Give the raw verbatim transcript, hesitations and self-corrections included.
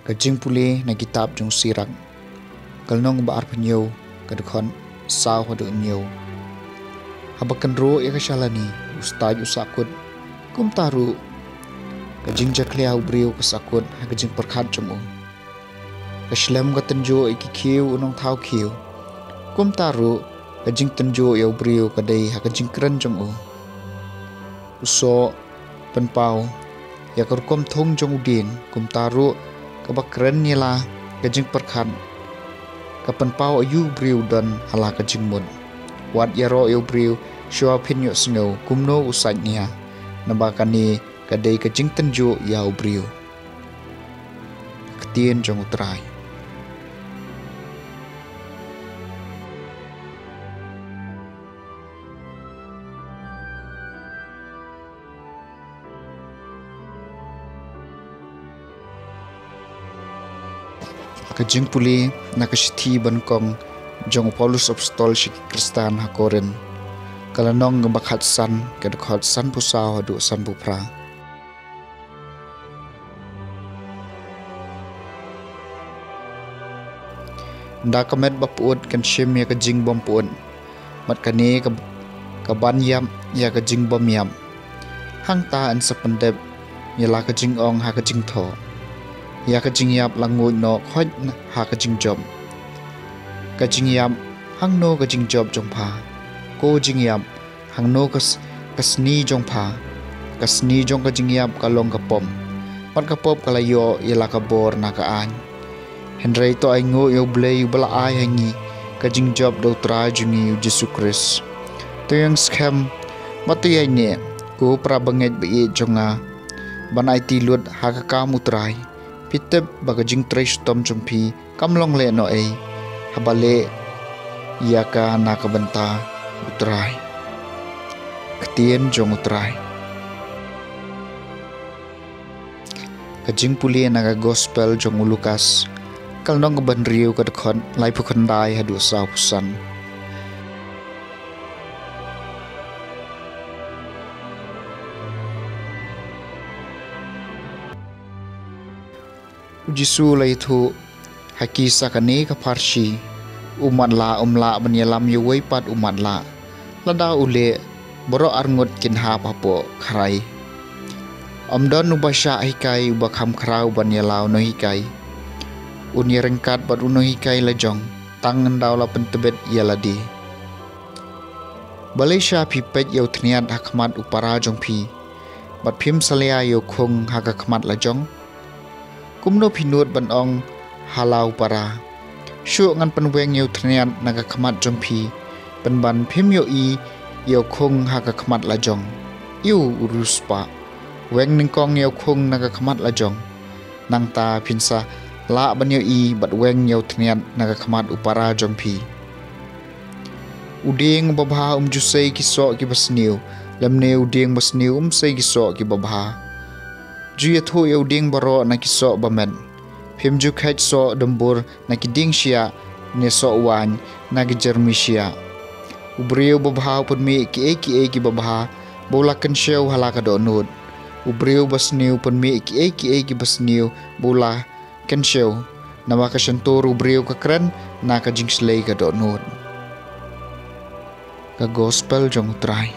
Ka jingpule na kitab jong u Sirak, ka lynnong ba arphew hynñiew, ka dkhot saw haduh hynñiew. Haba kynruh ïa ka shalani, u stait u sahkut. Kumta ruh ka jingjakhlia u briew ka sahkut ha ka jingpyrkhat jong u. Ka shlem ka tynjuh ïa ki khiew u nongthaw khiew. Kumta ruh ka jingtynjuh ïa u briew ka dei ha ka jingkren jong u. U soh pynpaw ïa ka rukom thung jong u dieng, kumta ruh kaba kren ïa la ka jingpyrkhat ka pynpaw aïu u briew u don ha la ka jingmut. Wat ïaroh ïa u briew shuwa phin ïohsngew kumno u sait nia, naba kane ka dei ka jingtynjuh ïa u briew. Ka ktien jong u Trai. Ka jingpule na ka shithi banyngkong jong u Paulus Apostol sha ki Khristan ha Korinth, ka lynnong ba khatsan, ka dkhot sanphew saw haduh sanphew phra. Da ka met ba pyut kan shim ïa ka jingbym pyut, bad kane ka, ka ban ïap ïa ka jingbym ïap. Hangta yn sa pyndep ïa la ka jingong ha ka jingthoh, ïa ka jingïap la nguid noh khoit ha ka jingjop. Ka jingïap, hangno ka jingjop jong pha? Ko jingïap, hangno ka s-, ka sni jong pha? Ka sni jong ka jingïap ka long ka pop, bad ka pop ka la ïoh ïa la ka bor na ka aiñ. Hynrei to ainguh ïa U Blei uba la ai ha ngi ka jingjop da U Trai jong ngi U Jisu Khrist. To ïeng skhem bad to ïaineh, ko para bangeit ba ïeit jong nga, ban aiti lut ha ka kam U Trai. Phi tip ba ka jingtrei shitom jong phi kam long lehnohei haba leh ïa ka na ka bynta U Trai. Ktien jong U Trai. Ka jingpule na ka Gospel jong u Lukas, ka lynnong kaba hynriew, ka dkhot laiphew khyndai haduh sawphew san. U Jisu u la ïathuh ha ki sa kane ka pharshi: U matlah um lah ban ïalam ïa uwei pat u matlah. Lada u leh, baroh arngut kin hap hapoh khrai. Ym don uba shah hikai uba kham khraw ban ïa la u nonghikai. Un ïaryngkat bad u nonghikai lajong, tang ynda u la pyntbit ïa lade. Balei sha phi peit ïa u thñiat ha khmat u para jong phi, bad phim salia ïa u khung ha ka khmat lajong? Kumno phi nud ban ong ha la u para: Shuh, ngan pynweng ïa u thñiat na ka khmat jong phi, pynban phim ïohi ïa u khung ha ka khmat lajong? Ïew, u riewspah, weng nyngkong ïa u khung na ka khmat lajong, nangta phin sa lah ban ïohi bad weng ïa u thñiat na ka khmat u para jong phi. U dieng uba bha um ju sei ki soh kiba sniew, lymne u dieng ba sniew um sei ki soh kiba bha. Ju ïathuh ïa u dieng baroh na ki soh ba met. Phim ju kheit soh dumbur na ki dieng shiah, ne soh waiñ na ki jyrmi shiah. U briew babha u pynmih kiei kiei kiba bha ba u la kynshew ha la ka dohnud. U briew ba sniew u pynmih kiei kiei kiba sniew ba u la kynshew, namar ka shyntur u briew ka kren na ka jingshlei ka dohnud. Ka Gospel jong U Trai.